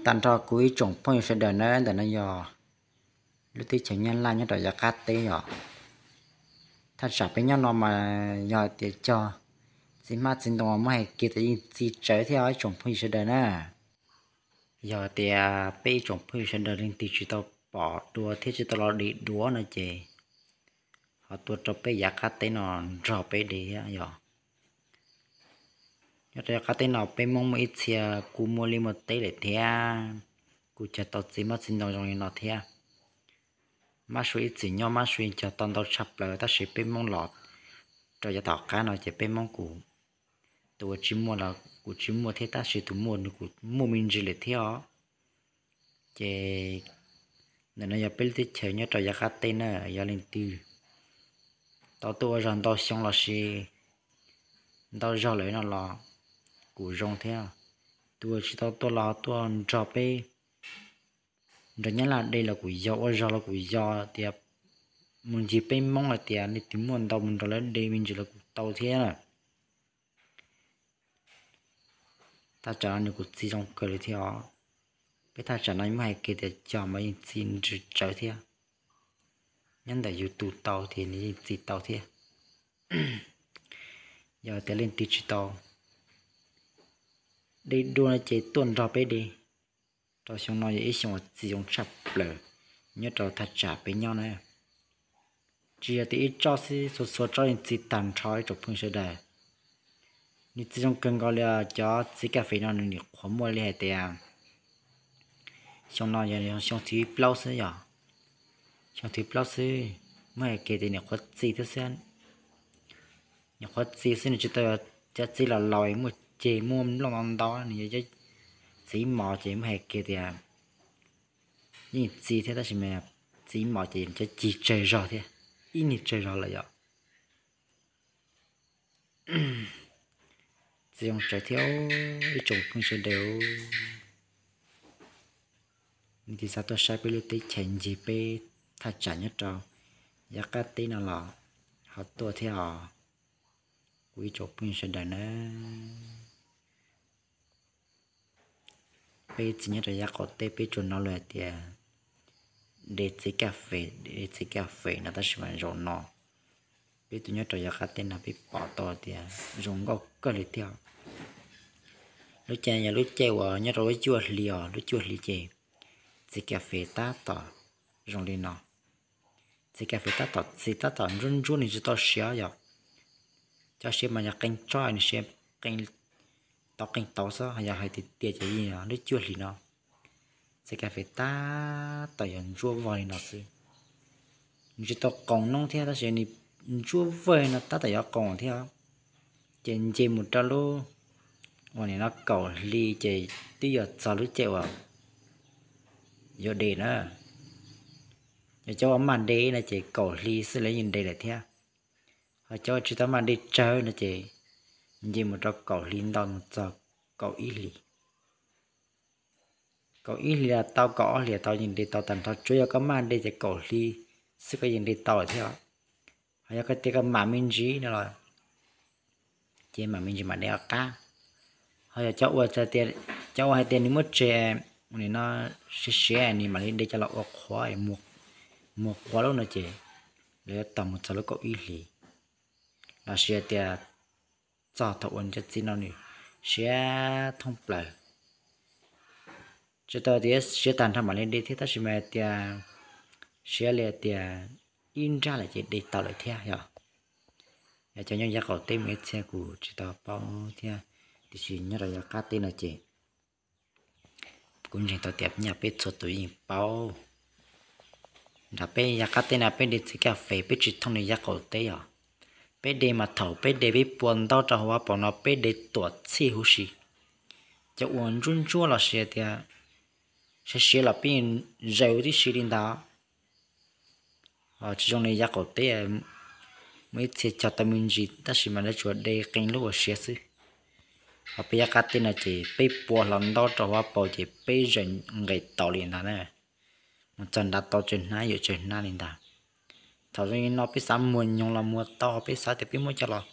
Tag nrho kuv ib tsoom phooj ywg sawv daws na, ntawm no yog lub teb chaws Nyab Laj nyob rau yav qab teb yom. Thaj tsam peb nyob no mas yog tias cog txiv hmab txiv ntoo muab hais kiag tias yeej txi tsawv thiab os ib tsoom phooj ywg sawv daws na. Yog tias peb ib tsoom phooj ywg sawv daws leej twg tsis tau pom dua thiab tsis tau los dim duav no ces ho tuaj rau peb yav qab teb no nrog peb de thiab yog. Nyob rau yav qab teb no peb Hmoob muaj ib txhia kuj muaj liaj muaj teb lawm thiab, kuj cog tau txiv hmab txiv ntoo zoo li no thiab. Mab sua ib txwm nyob mab sua cog tau ntau tshaj plaws tab sis peb Hmoob los rau yav tom qab no ces peb Hmoob kuj, tus uas tsis muaj los kuj tsis muaj thiab tab sis tus muaj nws kuj muaj me ntsis lawm thiab os. Ces ntawm no yog peb lub teb chaws nyob rau yav qab teb na, yog leej twg tau tuaj ua zog ntau xyoo los sis ntau zog lawm no los kuj zoo thiab. Tus uas tsis tau tuaj los tuaj nrog peb, nrog Nyab Laj de los kuj yog, ua zog los kuj yog, tias mus ncig peb Hmoob hais tias leej twg muaj ntau mus nrog lawv de me ntsis los kuj tau thiab. Thaj tsam no nws kuj txi zoo kawg li thiab os. Peb thaj tsam no muab hais kiag tias cog mas yeej txi ntsws tsawv thiab. Nyob ntawm YouTube tau ces nws yeej txi tau thiab. Yog tias leej twg tsis tau de dua no ces tuaj nrog peb de. Rau xyoo no yog ib xyoo uas txi zoo tshaj plaws nyob rau thaj tsam peb nyob na. Tsis yog tias ib tsob xwb, txhua txhua tsob yeej txi tag nrho ib tsoom phooj ywg sawv daws. Nws txi zoo kawg nkaus li os. Cov txiv kas fes no nws nim qhuav muaj li hais tias xyoo no yog xyoo thib plaub xwb yog. Xyoo thib plaub xwb, muab hais kiag tias nim qhuav txi thiab xwb. Nim qhuav txi xwb, nws tsis tau cov txiv los laus muaj ceg muaj nplooj ntau ntau, nws yog cov txiv mos ces muab hais kiag tias yeej txi thiab tab sis mas txiv mos ces cov cig tsawg zog thiab, ib niag tsawg zog lawm yom. Txi zoo tsawv thiab ib tsoom phooj ywg sawv daws. Leej twg xav tuaj saib peb lub teb chaws ncig peb thaj tsam nyob rau yav qab teb no los ho tuaj thiab os, kuv ib tsoom phooj ywg sawv daws na. Peb txiv nyob rau yav qaum teb peb tsuas hnov lawv hais tias de txiv kas fes, de txiv kas fes no tab sis mas zaum no peb tus nyob rau yav qab teb no peb pom tau tias zoo nkauj kawg li thiab. Lub caij yog lub caij uas nyob rau lub cuaj hli os, lub cuaj hli ces txiv kas fes tab tom zoo li no. Txiv kas fes tab tom txi tab tom ntsuab ntsuab, nws tsis tau siav yom. Cov siav mas yog qee tsob nws siav tau qee tauv xwb, yog hais tiag tiag ces yeej yog lub cuaj hlis no. Txiv kas fes tab tom yuav ntsuab vog li no xwb. Nws tsis tau qoos noob thiab tab sis nws ntsuab vog no tab tom yuav qoos thiab. Ces nce mus rau lub uas nim no kaum hli ces twb yuav txog lub caij uas yuav de na. Yog cov uas maj de no ces kaum hli xwb lawv yeej de lawm thiab. Ho cov uas tsis tau maj de tsawg no ces nce mus rau kaum hli ntau mus txog kaum ib hlis. Kaum ib hlis los tau, kaum ob hlis tau, yeej de tau tag nrho, tsuav yog koj maj de ces kaum hli xwb koj yeej de tau lawm thiab. Ho yog koj tias koj mam me ntsis no los ces mam me ntsis mam de qab. Ho yog cov ua, cov ua hais tias nws muab tseg, nim no siav siav nws mam li de coj los ua qhuav, muag qhuav lub no ces lawv yuav tos mus txog lub kaum ib hlis los sis tias txog thaum uas nws cov txiv no nws siav thoob plaws. Tsis tau tias siav tag nrho mam li de thiab tab sis mas tias siav li tias ib nrab lawm ces de tau lawm thiab yom. Yog cov nyob yav qaum teb mus ib txhia kuj tsis tau paub thiab, tiam sis nyob rau yav qab teb no ces kuv ntseeg tau tias nyaj peb txhua tus yeej paub. Nram peb yav qab teb no peb de txiv kas fes peb tsis thooj li yav qaum teb os. Peb de mas thaum peb de peb pua ntaub rau hauv av paus no peb de tuam txhij huv si. Cov uas ntsuab ntsuab los sis tias siav siav los peb zaws tib si li ntag. Tsis zoo li yav qaum teb, muaj ib txhia cog tau me ntsis tab sis mas lawv tsuas de qee lub uas siav xwb. Ho peb yav qab teb no ces peb pua hlo ntaub rau hauv av paus ces peb zaws nqes taus li ntag na. Mus txog nrad tau tsawg hnab yuav tsawg hnab li ntag. Thaum zoo li no peb xav muag nyoos los muag tau, peb xav tias peb muab coj los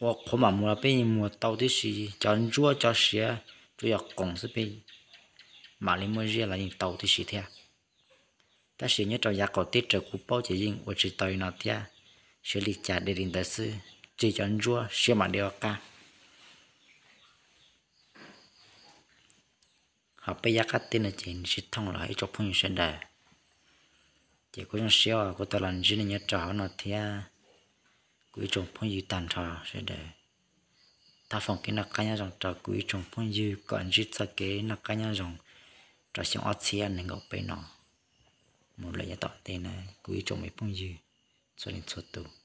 ua qhuav mam muag los peb muag tau tib si, cov ntsuab cov siav tsuas yog qoos xwb peb mam li muaj ziaj los yeej tau tib si thiab. Tab sis nyob rau yav qaum teb raws kuv paub ces yeej ua tsis tau li no thiab, siav li cas de li ntawd xwb, tseg cov ntsuab siav mam de ua qab. Ho peb yav qab teb no ces nws sib thooj los ib tsoom phooj ywg sawv daws. Ces kuv zoo siab uas kuv tau los ntsib nej nyob rau hauv no thiab, kuv ib tsoom phooj ywg tag nrho sawv daws. Thov foom kev noj qab nyob zoo rau kuv ib tsoom phooj ywg kom ntsib txoj kev noj qab nyob zoo rau xyoo ob txhiab nees nkaum peb no mus lawm yav tom ntej na kuv ib tsoom me phooj ywg txhua leej txhua tus.